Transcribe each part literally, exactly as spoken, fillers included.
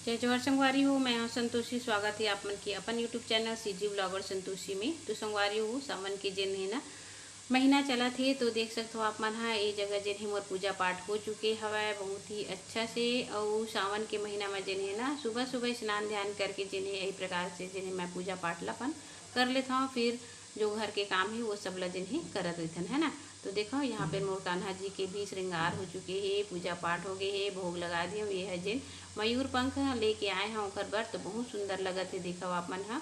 जय जोहार संगवारी हो, मैं हूं संतोषी। स्वागत है आप मन के अपन YouTube channel CG blogger Santoshi में। तो संगवारी हो, सावन के जेन है ना महीना चलत हे, तो देख सकत हो आप मन ह, ए जगह जेन है मोर पूजा पाठ हो चुके हवय बहुत ही अच्छा से। अउ सावन के महीना में जेन है ना सुबह सुबह स्नान ध्यान करके जेन है यही प्रकार से जेन है मैं पूजा पाठ ला अपन कर लेत हव। फिर जो घर के काम है वो सब ला जेन है करत रहिथन, है ना। तो देखो, यहाँ पे मोर कान्हा जी के भी श्रृंगार हो चुके हे, पूजा पाठ हो गए हे, भोग लगा दिए। ये है जेन मयूर पंख लेके आए हैं ओकर बर, तो बहुत सुंदर लगत हे। देखो आप मन ह,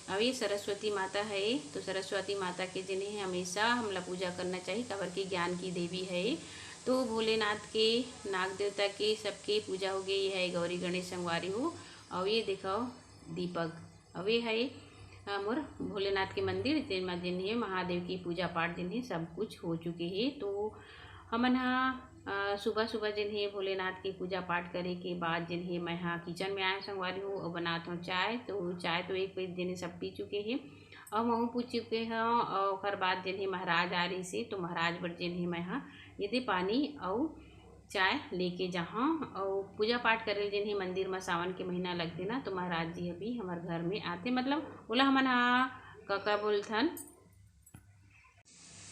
अउ ये सरस्वती माता है, तो सरस्वती माता के जेन है हमेशा हमला पूजा करना चाहिए, काबर कि ज्ञान की देवी है। तो भोलेनाथ के, नाग देवता के, सबके पूजा हो गई है। गौरी गणेश संगवारी हो। अउ ये देखो दीपक, अउ ये है अ, मोर भोलेनाथ के मंदिर, जेन म जेन हे महादेव की पूजा पाठ जेन हे सब कुछ हो चुके हे। तो हमन ह अ, सुबह सुबह जेन हे भोलेनाथ के पूजा पाठ करे के बाद जेन हे मैं ह किचन में आए संगवारी हो, अउ बनात हव चाय। तो चाय तो एक बजे जेन हे सब पी चुके हे, अउ महू पी चुके हव। अउ ओकर बाद जेन हे महाराज आ रहिस हे, तो महाराज बर जेन हे मैं ह ये दे पानी अउ चाय लेके जाहव। अउ पूजा पाठ करे जेन हे मंदिर म सावन के महीना लगथे ना, तो महाराज जी ह भी हमर घर में आथे, मतलब ओला हमन ह का का बोलथन।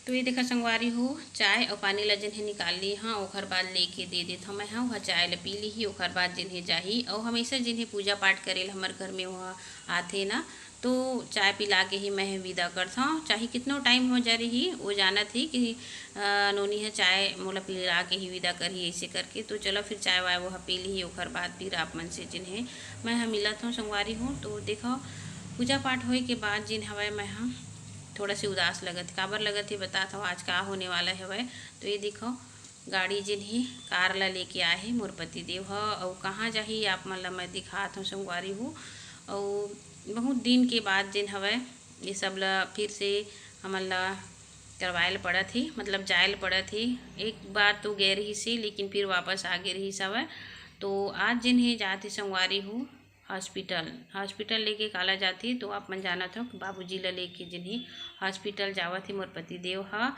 तो ये देखा संगवारी हो, चाय अउ पानी ला जेन हे निकाल ली हाँ, ओकर बाद लेके दे देत हव मैं हाँ। वह चाय ला पी ली ही, ओकर बाद जेन हे जाही। अउ हमेशा जेन हे पूजा पाठ करे ला हमर घर में वह आथे ना, तो चाय पिला के ही मैं विदा करत हव। चाहे कितनो टाइम हो जा रही, वो जानत ही कि अ, नोनी ह चाय मोला पिला के ही विदा करही, ऐसे करके। तो चलो फिर चाय वाय वो ह पी ली, ओकर बाद फिर आप मन से जेन हे मैं ह मिलत हव संगवारी हो। तो देखो, पूजा पाठ होए के बाद जेन हवय मैं ह थोड़ा से उदास लगत हे। काबर लगत हे बतात हव, आज का होने वाला हवय। तो ये देखो, गाड़ी जेन हे कार ला लेके आए हे मोर पति देव ह, अउ कहाँ जाही आप मन ला मैं दिखात हव संगवारी हो। अउ बहुत दिन के बाद जेन हवय ये सब ला फिर से हमन ला करवाए ल पड़त हे, मतलब जाए ल पड़त हे। एक बार तो गए रहिस हे, लेकिन फिर वापस आ गे रहिस हवय। तो आज जेन हे जात हे संगवारी हो हॉस्पिटल। हॉस्पिटल लेके काला जाथे, तो आप मन जानत हो कि बाबूजी ल लेके जेन हे हॉस्पिटल जावत हे मोर पति देव ह।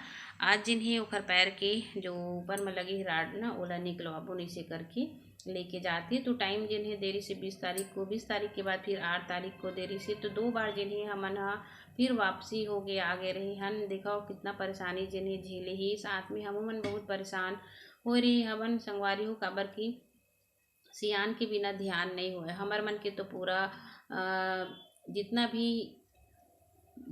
आज जेन हे ओखर पैर के जो ऊपर म लगे हे राड न, ओला निकलवाबो नइसे करके लेके जात हे। तो टाइम जेन हे दे रहिस हे बीस तारीख को, बीस तारीख के बाद फिर आठ तारीख को दे रहिस हे। तो दो बार जेन हे हमन ह फिर वापसी हो के आ गए रहे हन। देखो कितना परेशानी जेन हे झेले ही, साथ में हमू मन बहुत परेशान हो रही हवन संगवारी हो, काबर कि सियान के बिना ध्यान नहीं होए। हमर मन के तो पूरा अ, जितना भी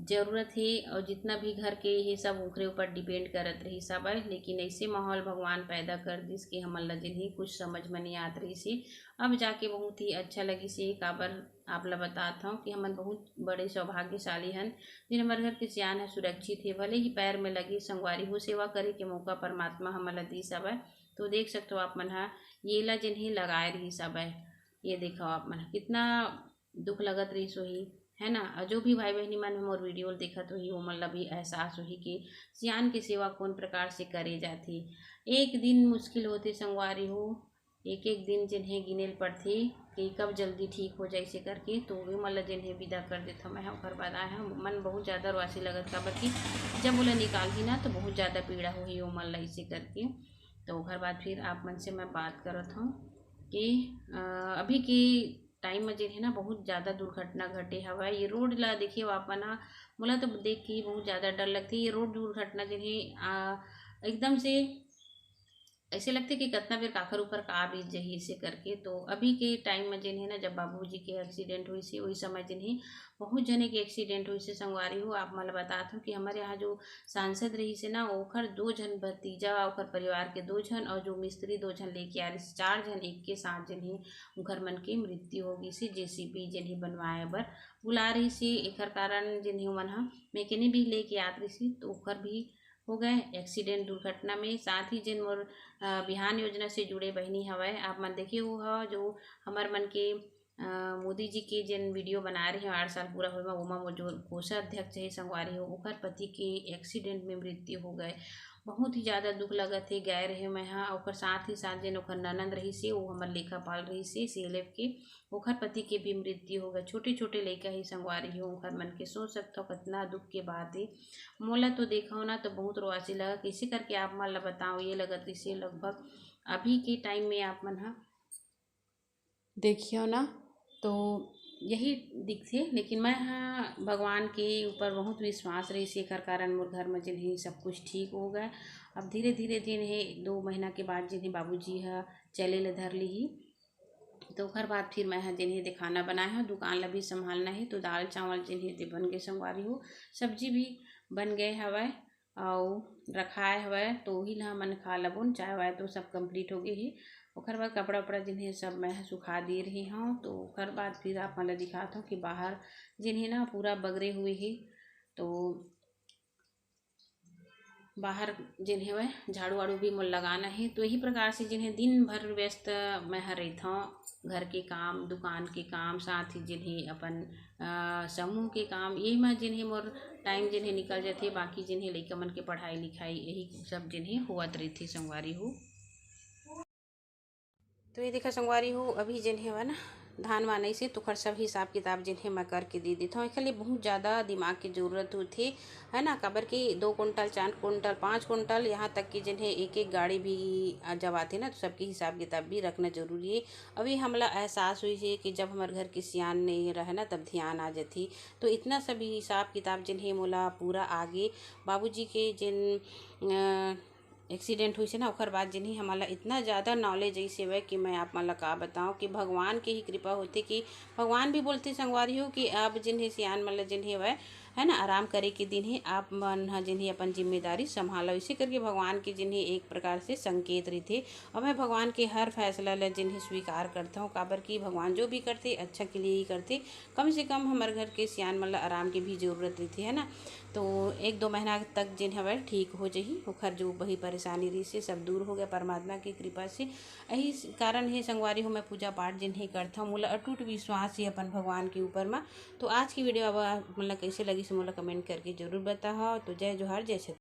जरूरत हे और जितना भी घर के ये सब ओकरे ऊपर डिपेंड करत रही सब है, लेकिन ऐसे माहौल भगवान पैदा कर दिस कि हमन ला जेन हे कुछ समझ में नहीं आत रही से। अब जाके बहुत ही अच्छा लगी से, काबर आप ला बतात हव कि हमन बहुत बड़े सौभाग्यशाली हन, जेन हमर घर के सियान ह सुरक्षित हे, भले ही पैर में लगे संगवारी हो, सेवा करे के मौका परमात्मा हमन ला दिस हवय। तो देख सकत हो आप मन ह, ये ला जेन हे लगाए रहिस हवय। ये देखो आप मन ह, कितना दुख लगत रहिस होही, है ना। और जो भी भाई बहनी मन मोर वीडियो ल देखत होही, ओमन ला भी एहसास होही कि सियान के सेवा कौन प्रकार से करे जाथे। एक दिन मुश्किल होथे संगवारी हो, एक एक दिन जेन हे गिने ल पड़थे कि कब जल्दी ठीक हो जाए से करके। तो ओमन ला जेन हे विदा कर देथव मैं ह। ओकर बाद आए ह, मन बहुत ज़्यादा रुआसी लगत, काबर कि जब ओला निकालही ना तो बहुत ज़्यादा पीड़ा होही ओमन ला, इसे करके। तो ओकर बाद फिर आप मन से मैं बात करत हव कि अ, अभी के टाइम में जेन हे ना बहुत ज़्यादा दुर्घटना घटे हवय। ये रोड ला देखिए आप मन ह, मोला तो देख के ही बहुत ज़्यादा डर लगथे। ये रोड दुर्घटना जेन हे अ, एकदम से ऐसे लगथे कि कतना बेर काखर ऊपर का बीत जही, ऐसे करके। तो अभी के टाइम में जेन हे ना, जब बाबूजी के एक्सीडेंट होइस हे, वही समय जेन हे बहुत झने के एक्सीडेंट होइस हे संगवारी हो। आप मन ल बतात हव कि हमर यहाँ जो सांसद रहिस हे ना, ओखर दो झन भतीजा, ओखर परिवार के दो झन, और जो मिस्त्री दो झन लेके आ रहिस, चार झन एक के साथ जेन हे उखर मन के मृत्यु हो गिस हे। जेसीबी जेन हे बनवाए बर बुला रहिस हे, एखर कारण जेन हे ओमन ह मैकेनिक भी लेके आत रहिस हे, तो ओखर भी हो गए एक्सीडेंट दुर्घटना में। साथ ही जेन मोर अ, बिहान योजना से जुड़े बहिनी हवय, आप मन देखे हो ह, जो हमर मन के अ, मोदी जी के जेन वीडियो बनाए रहे आठ साल पूरा होए म, ओमा वो जो कोषाध्यक्ष हे संगवारी हो, ओकर पति के एक्सीडेंट में मृत्यु हो गए। बहुत ही ज़्यादा दुख लगत हे, गए रहे मैं ह। ओकर साथ ही साथ जेन ओकर ननद रहिस हे, वो हमर लेखापाल रहिस हे सीएलएफ के, ओखर पति के भी मृत्यु हो गए। छोटे छोटे लइका ही संगवारी हो, ओकर मन के सोच सकत हो कितना दुख के बात हे। मोला तो देखा हो ना तो बहुत रोआसी लगा, कैसे करके आप मन ला बताओ, ये लगत रहिस हे लगभग अभी के टाइम में आप मन ह देखियो ना, तो यही दिखथे। लेकिन मैं ह भगवान के ऊपर बहुत विश्वास रहिस, एकर कारण मोर घर में जेन हे सब कुछ ठीक हो गए। अब धीरे धीरे जेन हे दो महीना के बाद जेन हे बाबूजी ह चले ल धर लिही, तो ओकर बाद फिर मैं ह जेन हे दे खाना बनाए हव, दुकान ला भी संभालना हे। तो दाल चावल जेन हे दे बन गए संगवारी हो, सब्जी भी बन गए हवय अउ रखाए हवय, तो ओही ला हमन खा लबोन। चाय वाय तो सब complete हो गए हे। ओकर बाद कपड़ा उपड़ा जेन हे सब मैं ह सुखा दे रही हव। तो ओकर बाद फिर आप मन ला दिखात हव कि बाहर जेन हे ना पूरा बगरे हुए हे, तो बाहर जेन हेवय झाड़ू वाड़ू भी मोला लगाना हे। तो यही प्रकार से जेन हे दिन भर व्यस्त मैं ह रहिथव, घर के काम, दुकान के काम, साथ ही जेन हे अपन अ, समूह के काम, यही म जेन हे मोर टाइम जेन हे निकल जथे। बाकी जेन हे लइका मन के पढ़ाई लिखाई, यही सब जेन हे होवत रहिथे संगवारी हो। तो ये देखा संगवारी हो, अभी जेन हे ना धान वान अइसे, तो ओखर सब हिसाब किताब जेन हे मैं करके दे देथव। एखर लिए बहुत ज़्यादा दिमाग के जरूरत होथे, है ना, काबर कि दो कुंटल, चार कुंटल, पाँच कुंटल, यहाँ तक कि जेन हे एक एक गाड़ी भी आ, जब आथे ना, तो सबके हिसाब किताब भी रखना जरूरी है। अभी हमला एहसास हुई है कि जब हमर घर के सियान नहीं रहे ना, तब ध्यान आ जाती। तो इतना सब हिसाब किताब जेन हे मोला पूरा आगे बाबूजी के जेन अ, एक्सीडेंट हुई से ना, ओकर बाद जेन हे हमला इतना ज़्यादा नॉलेज अइसे हवय कि मैं आप मन ला का बताऊं कि भगवान के ही कृपा होथे कि भगवान भी बोलथे संगवारी हो कि अब जेन हे सियान मन ला जेन हे हवय, है ना, आराम करे के दिन हे, आप मन ह जेन हे अपन जिम्मेदारी संभालो। इसे करके भगवान के जेन हे एक प्रकार से संकेत रहिथे। और मैं भगवान के हर फैसला ला जेन हे स्वीकार करता हूँ, काबर कि भगवान जो भी करथे अच्छा के लिए ही करथे। कम से कम हमर घर के सियान मन ला आराम के भी जरूरत रहिथे, है ना। तो एक दो महीना तक जेन हवय ठीक हो जही, ओखर जो वही परेशानी रहिसे सब दूर हो गया परमात्मा की कृपा से। यही कारण हे संगवारी हो, मैं पूजा पाठ जेन हे करथव, मोला अटूट विश्वास हे अपन भगवान के ऊपर मा। तो आज की वीडियो अब आप मन ला कैसे लगी से मोला कमेंट करके जरूर बताओ। तो जय जोहार, जय छत्तीसगढ़।